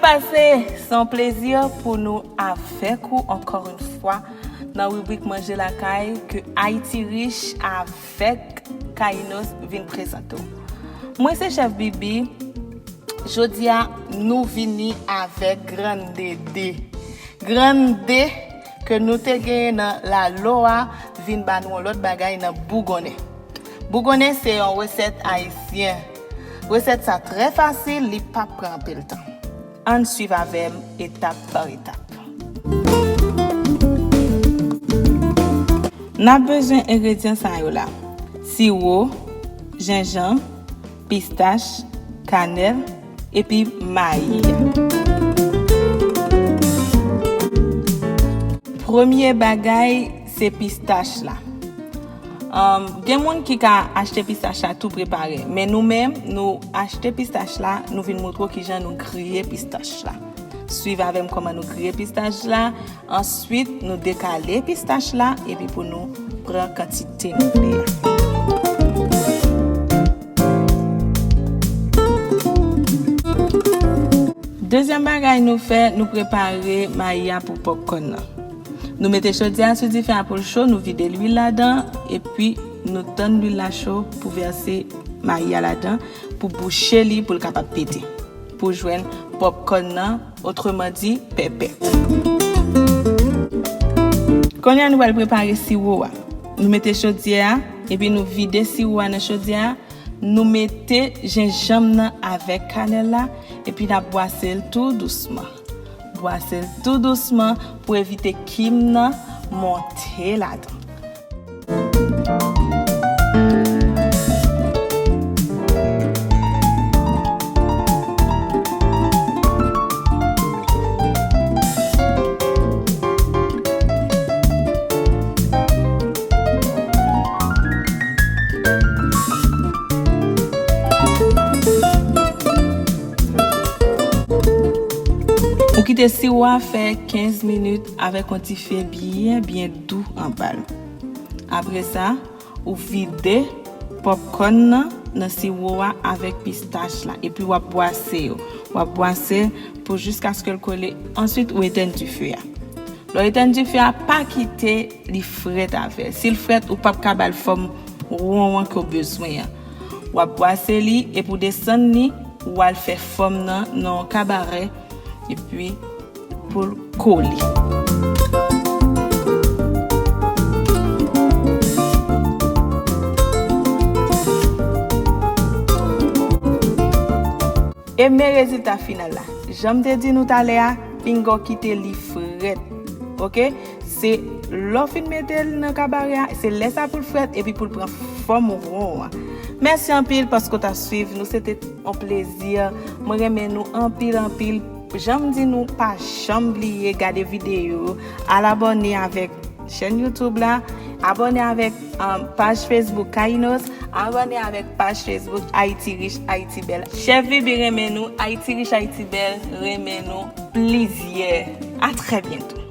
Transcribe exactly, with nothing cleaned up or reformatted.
Ase, se yon plezi pou nou avèk ou ankò yon fwa nan ribrik Manje Lakay ke Ayiti Rich avèk Kainos vin prezante w. Mwen se Chèf Bibi. Jodi a, nou vini avèk Grande de. Grande ke nou te genyen nan lalo a vin ba nou yon lòt bagay nan bougonnen. Bougonnen se yon resèt ayisyen. Resèt sa trè fasil, li p ap pran anpil tan. Ann swiv avè m etap pa etap. N ap bezwen engredyan sa yo la: siwo, jenjanm, pistach, kanèl, epi mayi. Premye bagay, se pistach la. Um, gen moun ki ka achte pistach la tou prepare, men nou menm, nou achte pistach la, nou vin montre w kijan nou griye pistach la. Swiv avè m kòman nou griye pistach la. Answit, nou dekale pistach la, epi pou nou pran kantite nou vle a. Dezyèm bagay nou fè, nou prepare mayi a pou popcorn nan. Nou mete chodyè a sou dife a pou l cho, nou vide lwil ladan, epi nou tann lwil la cho pou vèse mayi a ladan, pou bouche li, pou l kapab pete, pou jwenn popcorn nan, otreman di, pèpè. Kounye a, nou pral prepare siwo a. Nou mete chodyè a, epi nou vide siwo a nan chodyè a. Nou mete jenjanm nan avèk kanèl la, epi n ap bwase l tou dousman. Bwase l tou dousman pou evite kim nan monte ladan. Ou kite siwo a fè kenz minit avèk yon dife byen, byen dou anba l. Apre sa, ou vide popcorn nan nan siwo a avèk pistach la, epi w ap bwase yo. W ap bwase pou jiskaske l kole. Answit, ou etèn dife a. Lè w etèn dife a, pa kite li frèt avè l. Si l frèt, ou p ap ka ba l fòm won an ke w bezwen an. W ap bwase li, epi w desann li, w al fè fòm nan nan yon kabarè, epi pou l kole. E men rezilta final la. Jan m te di nou talè a, pinga w kite li frèt. Oke? Se lè w fin mete l nan kabarè a, se lè sa pou l frèt epi pou l pran fòm won an. Mèsi anpil paske w t ap swiv nou. Se te yon plezi. Mwen renmen nou anpil, anpil. Jan m di nou, pa janm bliye gade videyo yo, al abòne avèk chèn YouTube la, abòne avèk, um, paj Facebook Kainos, abòne avèk paj Facebook Ayiti Rich, Ayiti Bèl. Chèf Bibi renmen nou, Ayiti Rich, Ayiti Bèl renmen nou plizyè. A trè byento.